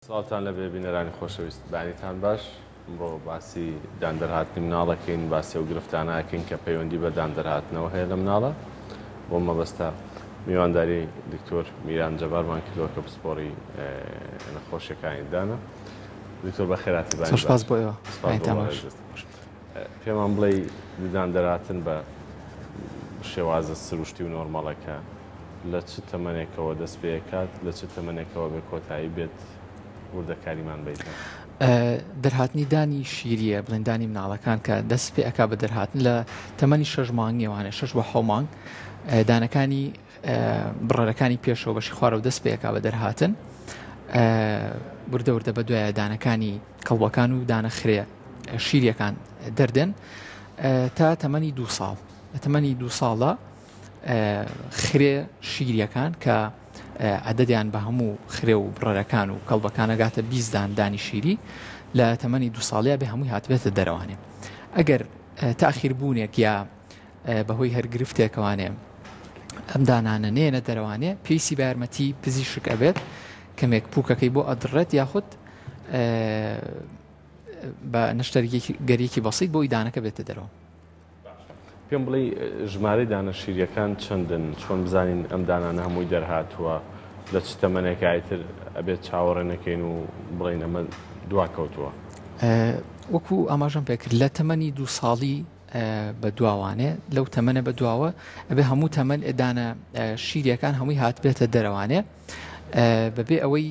سڵاوتان لەبێ بینەرانی خۆشەویست بەیانیتان باش ئەمڕۆ باسی دان دەرهاتنی مناڵ ئەکەین باسی ئەو گرفتانە ئەکەین کە پەیوەندی بە دان دەرهاتنەوە هەیە لە مناڵە بۆ مەبەستە میوانداری دکتۆر میران جەبارمان کردووە کە پسپۆڕی نەخۆشیەکانی دانە دکتۆر بەخێراتی بانی سپاس بۆ ئێوە بەیانتان باش. پێمان بڵێ ددان دەرهاتن بە شێوازە سروشتی و نۆرمەڵەکە لە چ تەمەنێکەوە دەست پێکات لە چ تەمەنێکەوە بێ کۆتایی بێت وردەکاریمان بیتە؟ دەرهاتنی دانی شیریە بڵێن دانی مناڵەکان کە دەست پێ ئەک بە دەرهاتن لە تەمەنی شەش مانگیوانە شەش بۆ حەو مانگ دانەکانی بڕەرەکانی پێشەوە بەشی خوارەوە دەست پێ ئەک بە دەرهاتن وردە وردە بە دوایە دانەکانی کەڵبەکان و دانە خرێ شیریەکان دەردێن تا تەمەنی دو ساڵ لە تەمەنی دو ساڵە خرێ شیریەکان کە عەدەدیان بە هەموو خرێ و بڕەرەکان و کەڵبەکان ئەگاتە 20 دان دانی شیری لە تەمەنی دو ساڵیا بێ هەمووی هاتبێتە دەرەوانێ ئەگەر تاخیر بوونێک یا بەهۆی هەر گرفتێکەوانێ ئەم دانانە نێنە دەرەوانێ پێویستی بە یارمەتی پزیشک ئەبێت کەمێک پوکەکەی بۆ ئەدڕێت یاخود بە نەشتەرگەریەکی بەسیت بۆی دانەکە بێتە دەرەوە. باشە پێم بڵێی ژمارەی دانە شیریەکان چەندن چۆن بزانین ئەم دانانە هەمووی دەرهاتووە لە چ تەمەنێکا ئیتر ئەبێت چاوەڕێ نەکەین و بڵێین ئەمە دواکەوتووە؟ وەکو ئاماژەم پێکرد لە تەمەنی دوو ساڵی بە دواوانێ لەو تەمەنە بە دواوە ئەبێ هەموو تەمەن دانە شیریەکان هەمووی هاتبێتە دەرەوانێ بەبێ ئەوەی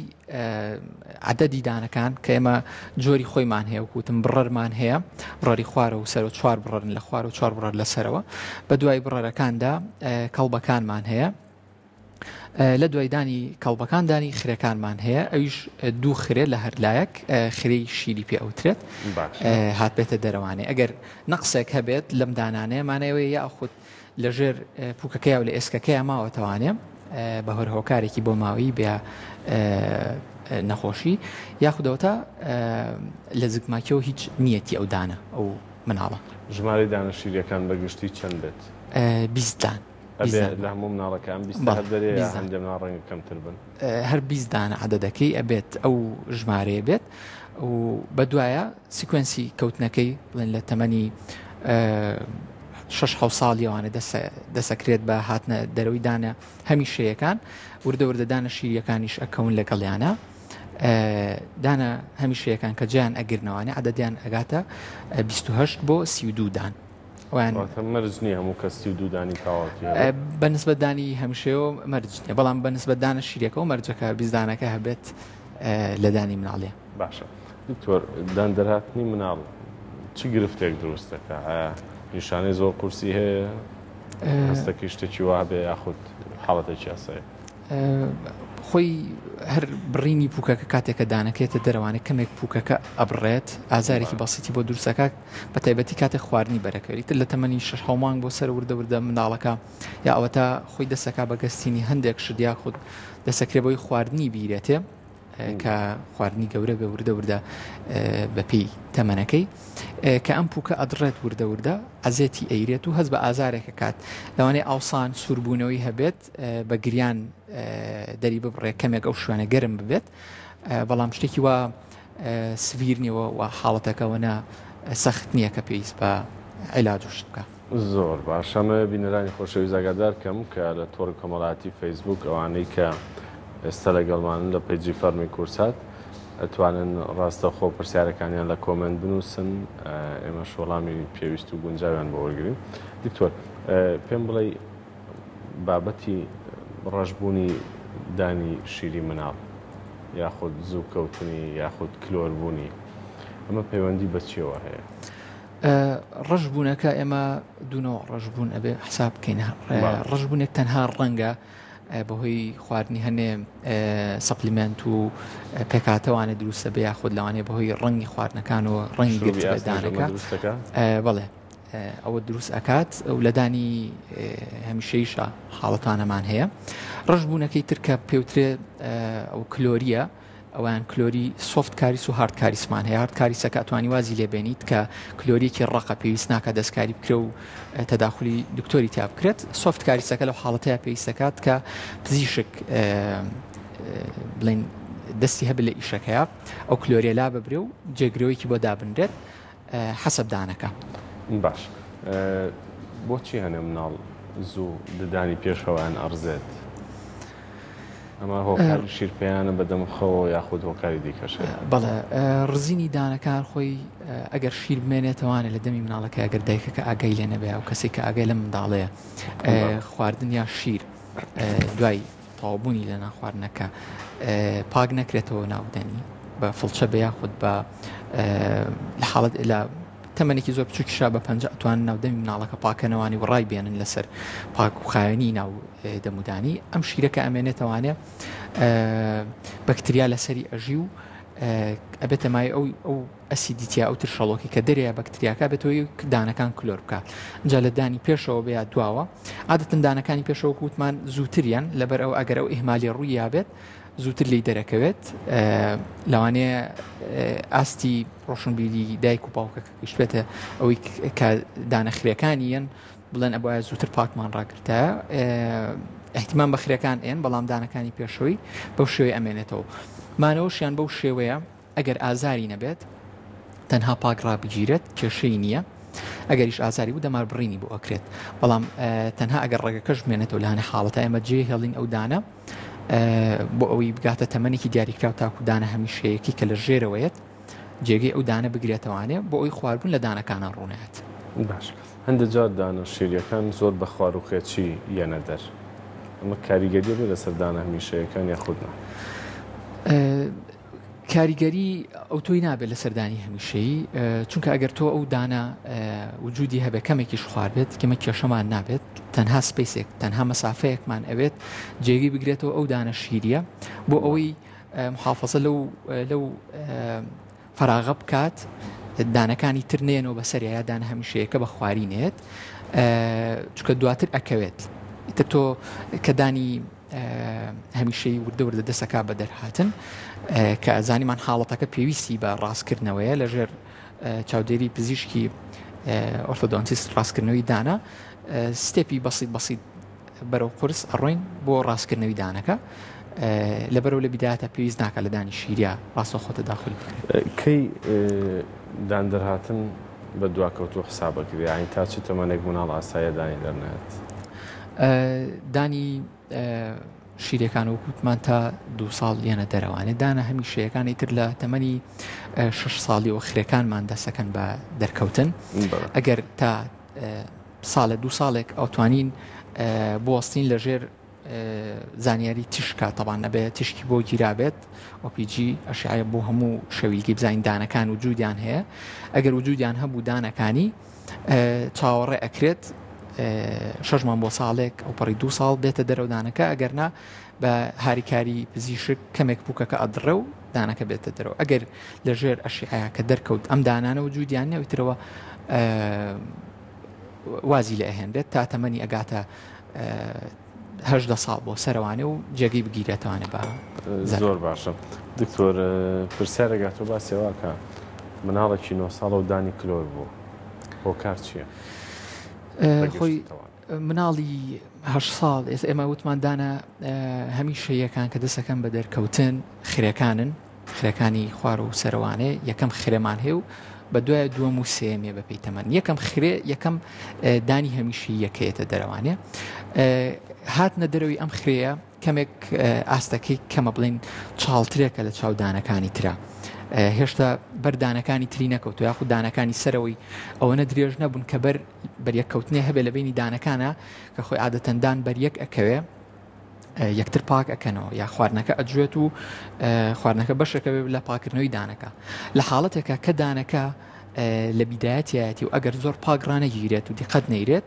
عدەدی دانەکان کە ئێمە جۆری خۆیمان هەیە وکوتم بڕەرمان هەیە بڕەری خوارە و سەر و چوار بڕەرن لە خوار و چوار بڕەر لەسەرەوە بە دوای بڕەرەکاندا کەڵبەکانمان هەیە لە دوای دانی کەڵبەکان دانی خرەکانمان هەیە ئەویش دوو خرێ لە هەر لایەک خرێی شیری پێ ئەوترێت هاتبێتە دەرەوانێ ئەگەر نەقسێک هەبێت لەم دانانەیە مانەوەی یاخود لە ژێر پوکەکەیا و لە ئێسکەکەیا ماوەتەوانێ بە هەر هۆکارێکی بۆ ماوەیی بێ نەخۆشی یاخودەوەتا لە زگماکیەوە هیچ نیەتی ئەو دانە ئەو مناڵە. ژمارەی دانە شیریەکان بە گشتی چەند بێت؟ 20 دان. ئەبێ لە هەموو مناڵەکان 20 هەر دەرێ یا هەندێ مناڵ ڕەنگە کەمتر بن؟ هەر 20 دانە عەدەدەکەی ئەبێت ئەو ژمارەیە بێت و بەدوایە sequence ی کەوتنەکەی بڵێن لە تەمەنی شەش حەوت ساڵیەوانە دەسەکرێت بە هاتنە دەرەوەی دانە هەمیشەیەکان وردە وردە دانە شیریەکانیش ئەکەون لەگەڵیانە دانە هەمیشەیەکان کە جیان ئەگرنەوانێ عدەدیان ئەگاتە 28 بۆ 32 دان مەرج نییە هەموو کەس 32 دانی تەواوەتی هەبێت. بە نسبەت دانی هەمیشەیەوە مەرج نییە بەڵام بە نسبەت دانە شیرەکەەوە مەرجەکە بیزدانەکە هەبێت لە دانی مناڵیە. باشە دکتۆر دان دەرهاتنی مناڵ چ گرفتێک دروست دەکا؟ ئایا نیشانەی زۆر قورسی هەیە؟ هەستەکەی شتێکی وا هەبێ یاخود حاڵەتێکی ئاسایی؟ خۆی هەر بڕینی پوکەکە کاتێکە دانەکێتە دەرەوانێ کەمێک پوکەکە ئەبڕێت ئازارێکی بەسیتی بۆ دروستەکە بە تایبەتی کاتێک خواردنی بەرەکەوێت تر لە تەمەنی شەش حەو مانگ بۆ سەر وردە وردە منداڵەکە یا ئەوەتا خۆی دەسەکا بە گەستینی هەندێک شت یاخود دەسەکرێ بۆی خواردنی بیرێتێ کە خواردنی گەورە بێ وردە وردە بەپێی تەمەنەکەی کە ئەم پوکە ئەدڕێت وردە وردە ئەزێتی ئەیرێت و هەست بە ئازارێکە کات لەوانەیە ئاوسان سووربوونەوەی هەبێت بە گریان دەری ببڕێ کەمێک ئەو شوێنە گەرم ببێت بەڵام شتێکی وا سڤیر نیەوە و حاڵەتەکەەوە نە سەخت نییە کە پێویست بە عیلاج و شت بکە. زۆر باشە ئەمەوێ بینەرانی خۆشەویست ئاگادار کەم کە لە تۆڕی کۆمەڵایەتی فەیسبووک ئەوانەی کە ئێستا لەگەڵمانن لە page ی فەرمی کورسات ئەتوانن ڕاستەوخۆ پرسیارەکانیان لە comment بنووسن ئێمەش وەڵامی پێویست و گونجاویان بۆ وەرگرین. دکتۆر پێم بڵێ بابەتی ڕەشبوونی دانی شیری مناڵ یاخود زوو کەوتنی یاخود کلۆربوونی ئەمە پەیوەندی بە چیەوە هەیە؟ ڕەش بوونەکە ئێمە دوونەوە ڕەش بوون ئەبێ حساب بکەین ڕەش بوونێک تەنها ڕەنگە بەهۆی خواردنی هەنێ supplement و پێکاتەوانێ دروستە بێ یاخود لەوانەیە بەهۆی ڕەنگی خواردنەکان و ڕەنگی گرتدانەکە بەڵێ ئەوە دروست ئەکات و لەدانی هەمیشەیشە حاڵەتانەمان هەیە ڕەشبوونەکەی ترکە پێوترێ ئەو کلۆریە ئەوان کلۆری soft caries و hard caries مان هەیە hard caries ەکە ئەتوانی وازی لێ بێنیت کە کلۆریەکی ڕەقە پێویست ناکە دەستکاری بکرێ و تەداخلی دکتۆری تیا بکرێت soft caries ەکە لەو حاڵەتەیە پێویستەکات کە پزیشک بڵین دەستی هەبێت لە ئیشەکەیا ئەو کلۆریە لا ببرێ و جێگرەوەیەکی بۆ دابنرێت حەسەب دانەکە. باش بۆچی هەنێ مناڵ زوو ددانی پێشەوەیان ئەڕزێت؟ ئەمە هۆکاری شیرپێیانە بە دەم خەوەوە یاخود هۆکاری دیکەش هەیە؟ بەڵێ ڕزینی دانەکان خۆی ئەگەر شیر بمێنێتەوانێ لە دەمی مناڵەکە ئەگەر دایکەکە ئاگای لێ نەبێ ئەو کەسێک کە ئاگای لەم منداڵەیە خواردن یا شیر دوای تەواوبوونی لە نانخواردنەکە پاک نەکرێتەوە ناو دەمی بە فڵچە بە یاخود بە لە حاڵەت لە تەمەنێکی زۆر بچووکیشا بە پەنجە ئەتوان ناو دەمی مناڵەکە پاکەنەوانی و ڕای بێنن لەسەر پاک و خاوێنی ناو دەمودانی ئەم شیرەکە ئەمێنێتەوانێ بەکتریا لەسەری ئەژی و ئەبێتە مای ئەو ئەو acidity ە ئەو ترشەڵۆکی کە دەرەیە بەکتریاکە بێتەوەی دانەکان کلۆر بکات ئینجا لە دانی پێشەوە بێ یا دواوە عادەتەن دانەکانی پێشەوە وەکو وتمان زووتریان لەبەر ئەو ئەگەر ئەو ئیهمالی ڕووی یابێت زووتر لی دەرەکەوێت لەوانەیە ئاستی ڕۆشنبیری دایک و باوکەکە گەشتبێتە ئەوەی کە دانە خرێکانی یەن بڵێن ئەبواە زووتر پاکمان ڕاگرتایە احتیمان بە خرێکان ئێن بەڵام دانەکانی پێشەوەی بەو شێوەی ئەمێنێتەوە مانەوەشیان بەو شێوەیە ئەگەر ئازاری نەبێت تەنها پاک ڕابگیرێت کێشەی نییە ئەگەریش ئازاری بوو دەمار بڕینی بۆ ئەکرێت بەڵام تەنها ئەگەر ڕێگەکەش بمێنێتەوە لە هەنێ حاڵەتە ئێمە جێ هێڵین ئەو دانە بۆ ئەوەی بگاتە تەمەنێکی دیاریکراو تاکو دانە هەمیشەیەکی کە لە ژێرەوەیەت جێگەی ئەو دانە بگرێتەوانێ بۆ ئەوی خواربوون لە دانەکانە ڕوونایەت. باش هەندێک جار دانە شیریەکان زۆر بە خواروخێچی یەنە دەر ئەمە کاریگەری ئەبێ لەسەر دانە هەمیشەیەکان یاخود نا؟ کاریگەری ئەوتۆی نابێت لەسەر دانی هەمیشەیی چونکە ئەگەر تۆ ئەو دانە وجودی هەبێ کەمێکیش خوار بێت کەمە کێشەمان نابێت تەنها space ێک تەنها مەسافەیەکمان ئەوێت جێگەی بگرێتەوە ئەو دانە شیریە بۆ ئەوەی محافظە لەو لەو فراغە بکات دانەکانی تر نێنەوە بەسەر یا دانە هەمیشەیەکە بە خواری نێت چونکە دواتر ئەکەوێت ئیتر تۆ کە دانی هەمیشەی وردە وردە دەسەکا بە دەرهاتن کە زانیمان حاڵەتەکە پێویستی بە ڕاستکردنەوەیە لەژێر چاودێری پزیشکی orthodontist ڕاستکردنەوەی دانە step ی بەسیت بەسیت بەرەو قورس ئەڕۆین بۆ ڕاستکردنەوەی دانەکە لەبەرەوە لە بیدایەتە پێویست ناکە لە دانی شیریا ڕاستە خۆتە داخل بکرێت. کەی دان دەرهاتن بە دواکەوتوو حساب ئەکرێ یانی تا چ تەمەنێک مناڵ ئاساییە دانی دەرنایەت؟ دانی شیرەکان وەکو وتمان تا دوو ساڵ یەنە دەرەوانێ دانە هەمیشەیەکانی تر لە تەمەنی شش ساڵیەوە خرێکانمان دەسەکەن بە دەرکەوتن ئەگەر تا ساڵێ دوو ساڵێک ئەوتوانین بوەستین لەژێر زانیاری تیشکە تەبان ئەبێ تیشکی بۆ گیرابێت OPG ئەشعە بۆ هەموو شەویلگەی بزانین دانەکان وجودیان هەیە ئەگەر وجودیان هەبوو دانەکانی چاوەڕێ ئەکرێت شەش مانگ بۆ ساڵێک ئەو پەڕی دوو ساڵ بێتە دەرەوە دانەکە ئەگەر نا بە هاریکاری پزیشک کەمێک پوکەکە ئەدڕێ و دانەکە بێتە دەرەوە ئەگەر لە ژێر ئەشیعەیە کە دەرکەوت ئەم دانانە و جوودیان نەویترەوە وازی لە ئەهێنرێت تا تەمەنی ئەگاتە 18 ساڵ بۆ سەرەوانێ و جێگەی بگیرێتوانێ بە زۆر باشە دکتۆر پرسیارێک هاتووە باسی ئەوە کە مناڵێکی نۆ ساڵە و دانی کلۆر بوو هۆکار چییە؟ خۆی مناڵی هە ساڵ ئێستا ئێمە وتمان دانە هەمیشەیەکان کە دەسەکەن بە دەرکەوتن خرەکانن خرەکانی خوار و سەروانێ یەکەم خرێمان هەیە و بە دوای دووەم و سێمێ بەپی تەمەن یەکەم خرێ یەکەم دانی هەمیشی یەکەیەتە دەرەوانێ هاتنە دەرەوەی ئەم خرەیە کەمێک ئاستەکەی کەمە بڵین چاڵترێکە لە چاو دانەکانی ترا هێشتا بەر دانەکانی تری نەکەوتو یاخود دانەکانی سەرەوەی ئەوەنە درێژ نەبوون کە بەر بەریەککەوتنێ هەبێ لە بینی دانەکانە کە خۆی عادەتەن دان بەریەک ئەکەوێ یەکتر پاک ئەکەنەوە یا خواردنەکە ئەجوێت و خواردنەکە بەشێکە بێت لە پاکردنەوەی دانەکە لە حاڵەتێکە کە دانەکە لە بیدایەتیایەتی و ئەگەر زۆر پاک ڕانەگیرێت و دیقەت نەیرێت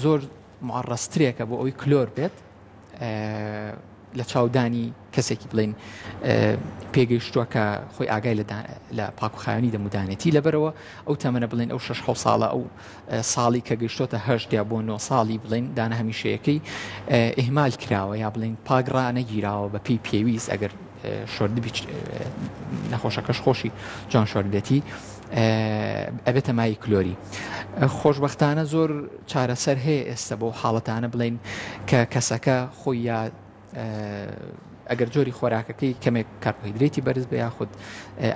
زۆر معڕەسترێکە بۆ ئەوی کلۆر بێت لە چاودانی کەسێکی بڵین پێگەیشتووە کە خۆی ئاگای لە پاکوخاوێنی دەمودانێتی لەبەرەوە ئەو تەمەنە بڵێن ئەو شش حەو ساڵە ئەو ساڵی کە گەیشتۆتە هەشت یا بۆ نۆ ساڵی بڵێن دانە هەمیشەیەکەی ئیهمال کراوە یا بڵێن پاک ڕانەگیراوە بە پێی پێویست ئەگەر شۆردبی نەخۆشەکەش خۆشی جوان شۆردبێتی ئەبێتە مای کلۆری خۆشببختانە زۆر چارەسەر هەیە ئێستا بۆ حاڵەتانە بڵین کە کەسەکە خۆی یا ئەگەر جۆری خۆراکەکەی کەمێک کاربۆهیدرێتی بەرز بێ یاخود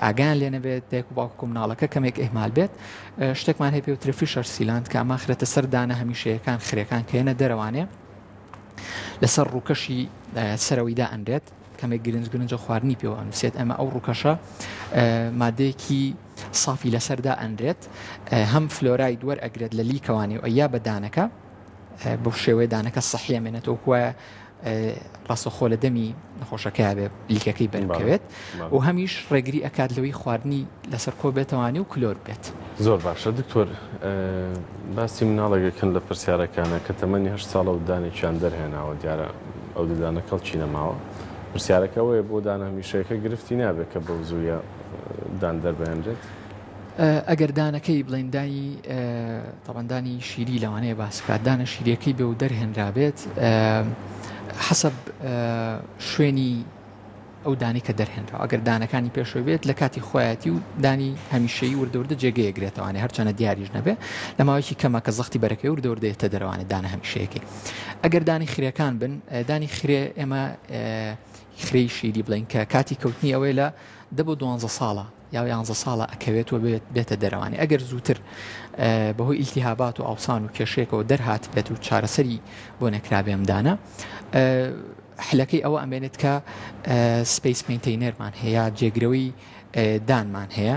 ئاگایان لێ نەبێت دایک و باوک و مناڵەکە کەمێک ئیهمال بێت شتێکمان هەیە پێوترێ fissure sealant کە ئەمە خرێتە سەر دانە هەمیشەیەکان خرێکان کە دەرەوانێ لەسەر ڕووکەشی سەرەوەی دائەنرێت کەمێک گرنج گرنجە خواردنی پێوە ئەنووسێت ئەمە ئەو ڕووکەشە مادەیەکی سافی لەسەردا ئەنرێت هەم فلۆراید وەرئەگرێت لە لیکەوانی و ئەیا بە دانەکە بەو شێوەیە دانەکە سەحیە مێنێتەوە وایە ڕاستەخۆ لە دەمی نەخۆشەکەیا بێ لیکەکەی بەرکەوێت و هەمیش ڕێگری ئەکات لەوەی خواردنی لەسەر کۆ بێتەوانی و کلۆر بێت. زۆر باشە دکتۆر باسی مناڵێکەکەن لە پرسیارەکانە کە تەمەنی هەشت ساڵە و دانێکیان دەرهێناوە دیارە ئەو ددانە کەڵکی نەماوە پرسیارەکە ئەوەیە بۆ دانە هەمیشەیەکە گرفتی نابێت کە بەو زوویە دان دەربهێنرێت؟ ئەگەر دانەکەی بڵێین دانی تەبعەن دانی شیری لەوانەیە باس بکات دانە شیریەکەی بێ و دەرهێنرابێت حەسەب شوێنی ئەو دانی کە دەرهێنرا ئەگەر دانەکانی پێشەوە بێت لە کاتی خۆیەتی و دانی هەمیشەی وردەوردە جێگەیە گرێتەوانێ هەرچەنە دیاریش نەبێ لە ماوەیەکی کەمە کە زەختی بەرەکەی وردەوردەیەتە دەرەوانێ دانە هەمیشەیەکەی ئەگەر دانی خرێکان بن دانی خرێ ئێمە خرێی شیری بڵین کە کاتی کەوتنی ئەوەیە لە دە بۆ دوانزە ساڵە یا یانزە ساڵە ئەکەوێت و بێتە دەرەوانی ئەگەر زووتر بەهۆی ئیلتیهابات و ئاوسان و کێشەیەکەوە دەرهاتبێت و چارەسەری بۆ نەکرابێ ئەم دانە حلەکەی ئەوە ئەمێنێت کە space maintainer مان هەیە جێگرەوەی دانمان هەیە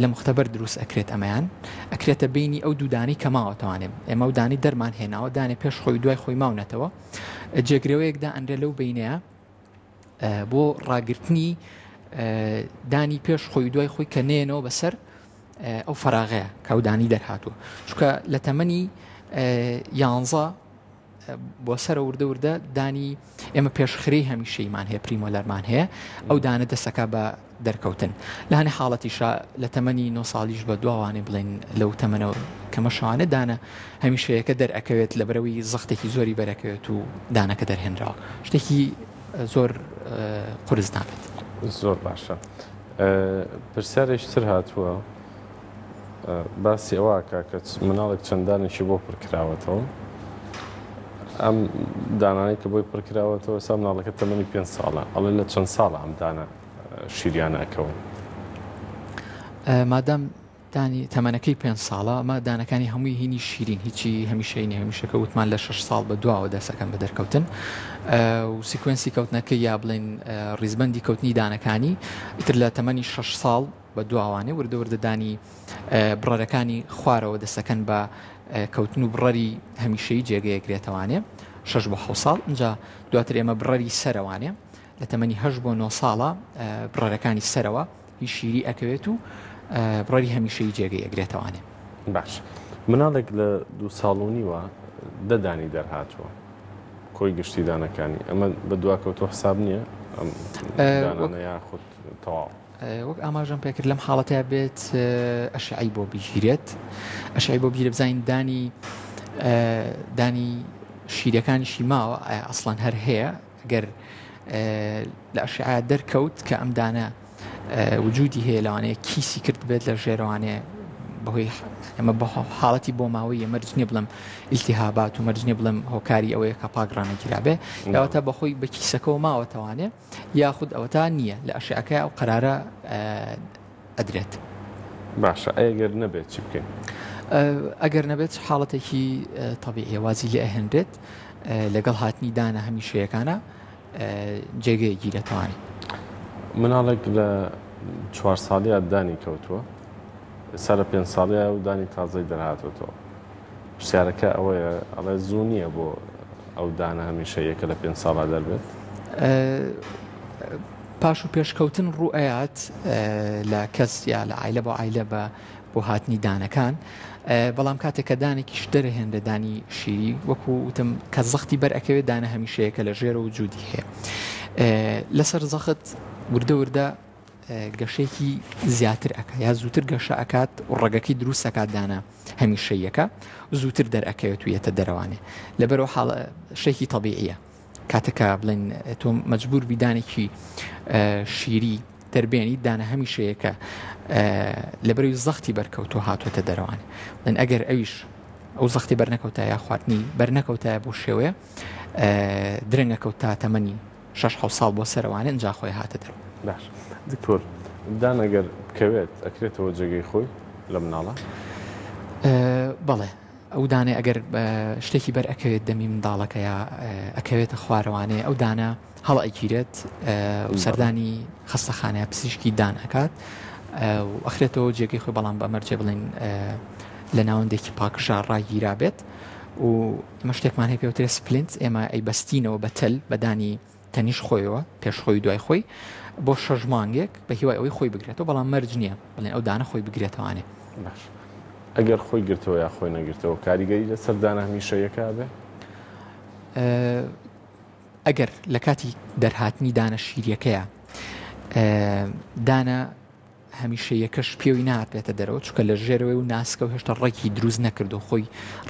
لە مختبەر دروست ئەکرێت ئەمەیان ئەکرێتە بینی ئەو دوودانی کە ماوەتەوانێ ئێمە و دانی دەرمان هێناوە دانێ پێش خۆی دوای خۆی ماونەتەوە جێگرەوەیەکدا ئەنرێ لەو بینەیە بۆ ڕاگرتنی دانی پێش خۆی دوای خۆی کە نێنەوە بەسەر ئەو فەراغەیە کە ئەو دانی دەرهاتووە چونکە لە تەمەنی یانزە بۆ سەرە وردە وردە دانی ئێمە پێشخری هەمیشەیمان هەیە premolar مان هەیە ئەو دانە دەسەکە بە دەرکەوتن. لە هەنێ حاڵەتیشا لە تەمەنی نۆ ساڵیش بە دواوانێ بڵێین لەو تەمەنە کەمە شەوانە دانە هەمیشەیەکە دەرئەکەوێت لەبەرئەوەی زەختێکی زۆری بەرئەکەوێت و دانەکە دەرهێنراوە شتێکی زۆر قورس نابێت. زۆر باشە پرسیارێکی تر هاتووە باسی ئەوە ئەکا کە مناڵێک چەند دانێکی بۆ پڕکراوەتەوە ئەم دانانەی کە بۆی پڕکراوەتەوە سا مناڵەکە تەمەنی پێ ساڵە ئەڵێ لە چەند ساڵە ئەم دانە شیریانە ئەکەون؟ مادام دانی تەمەنەکەی پێ ساڵە ئەمە دانەکانی هەمووی هینی شیرین هیچی هەمیشەی نیە هەمیشەکە وتمان لە شش ساڵ بە دواوە دەسەکەن بە دەرکەوتن و sequence ی کەوتنەکە یا بڵێن ڕیزبندی کەوتنی دانەکانی ئیتر لە تەمەنی شش ساڵ بە دواوانێ وردە وردە دانی بڕەرەکانی خوارەوە دەسەکەن بە کەوتن و بڕەری هەمیشەی جێگەیەگرێتەوانێ شش بۆ حە ساڵ اینجا دواتر ئێمە بڕەری سەرەوانێ لە تەمەنی هەشت بۆ نۆ ساڵە بڕەرەکانی سەرەوە هی شیری ئەکەوێت و بڕەری هەمیشەیی جێگەی ئەگرێتەوانێ. باش مناڵێک لە دوو ساڵ و نیوە دە دانی دەرهاتووە کۆی گشتی دانەکانی ئەمە بە دواکەوتوو حساب نییە ئەم دانانە یاخود تەواو؟ وەک ئاماژەم پێکرد لەم حاڵەتەیا بێت ئەشعەی بۆ بگیرێت ئەشعەی بۆ بگیرێت بزانین دانی دانی شیرەکانیشی ماوە ئایا ئەسڵەن هەر هەیە گەر لە ئەشعە دەرکەوت کە ئەم دانە وجودی هەیە لەوانەیە کیسی کرد بێت لە ژێرەوانەیە بەهۆی ئەمە بە حاڵەتی بۆ ماوەیە مەرج نییە بڵم ئیلتیهابات و مەرج نییە بڵم هۆکاری ئەوەیە کە پاک ڕانەگیرابێ ئەوەتا بەخۆی بە کیسەکەەوە ماوەتەوانێ یاخود ئەوەتا نییە لە ئەشعەکە ئەو قەرارە ئەدرێت. باشە ئەگەر نەبێت چی بکەین؟ ئەگەر نەبێت حاڵەتێکی تەبیعیە وازی لێ ئەهێنرێت لەگەڵ هاتنی دانە هەمیشەیەکانە جێگەیەکی دەتوانێت. مناڵێک لە چوار ساڵیا دانی کەوتووە ئێستا لە پێنج ساڵیا و دانی تازەی دەرهاتووەتەوە پرسیارەکە ئەوەیە ئەڵێ زوو نییە بۆ ئەو دانە هەمیشەیەکە لە پێنج ساڵا دەربێت؟ پاش و پێشکەوتن ڕوو ئەیات لە کەس یا لە عایلە بۆ عایلە بە بۆ هاتنی دانەکان بەڵام کاتێک کە دانێکیش دەرهێنرێ دانی شیری وەکو وتم کە زەختی بەر ئەکەوێت دانە هەمیشەیەکە لە ژێرەوە وجودی هەیە لەسەر زەخت وردە وردە گەشەیەکی زیاتر ئەکا یا زووتر گەشە ئەکات و ڕەگەکەی دروست ئەکات دانە هەمیشەیەکە زووتر دەرئەکەوێت و یەتە دەرەوانێ لەبەرەوە حاڵ شتێکی تەبیعیە کاتێک کە بڵێن تۆ مەجبور بی دانێکی شیری دەربێنی دانە هەمیشەیەکە لەبەرەوەی زەختی بەرکەوتۆ هاتووەتە دەرەوانێ بڵێن ئەگەر ئەویش ئەو زەختی بەرنەکەوتایە خواردنی بەرنەکەوتایە بۆ شێوەیە درەنگەکەوت تا تەمەنی. شەش حەوت ساڵ بۆ سەرەوانێ ئینجا خۆی هاتە دەرەوە. باش دکتۆر دان ئەگەر بکەوێت ئەکرێتەوە جێگەی خۆی لە مناڵا؟ بەڵێ ئەو دانەی ئەگەر شتێکی بەر ئەکەوێت دەمی منداڵەکە یا ئەکەوێتە خوارەوانێ ئەو دانە هەڵئەگیرێت و سەردانی خەستەخانە پزیشکی دان ئەکات و ئەخرێتەوە جێگەی خۆی بەڵام بە مەرجێ بڵین لە ناوەندێکی پاکژا ڕاگیرا بێت و ئەمە شتێکمان هەیە پێوترێ splint ئێمە ئەیبەستینەوە بە تەل بەدانی تەنیش خۆیەوە پێش خۆی دوای خۆی بۆ شەش مانگێک بە هیوای ئەوەی خۆی بگرێتەوە بەڵام مەرج نییە بڵێن ئەو دانە خۆی بگرێتەوانێ. باش ئەگەر خۆی گرتەوە یا خۆی نەگرتەوە کاریگەری لەسەر دانە هەمیشەیەکە ئەبێ؟ ئەگەر لە کاتی دەرهاتنی دانە شیریەکەیە دانە هەمیشەییەکەش پێوی نەهاتبێتە دەرەوە چونکە لە ژێرەوەی و ناسکە و هێشتا ڕەگی دروست نەکردو خۆی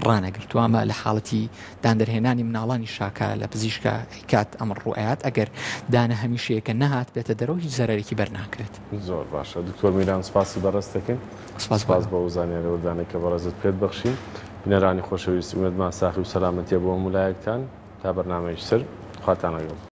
ڕانەگرتووە ئەمە لە حاڵەتی دان دەرهێنانی مناڵانی شاکە لە پزیشکە ئەیکات ئەمە ڕوئەیات ئەگەر دانە هەمیشەیەکە نەهاتبێتە دەرەوە هیچ زەرەرێکی بەر ناکەوێت. زۆر باشە دکتۆر میران سپاسی بەڕێزت دەکەین سپاس سپاس بۆ ئەو زانیاری وردانەی کە بەڕێزت پێت بەخشین بینەرانی خۆشەویست ئومێدمان ساخی و سەلامەتیە بۆ هەموو لایەکتان تا بەرنامەیەکی تر خواتان لەگەڵ.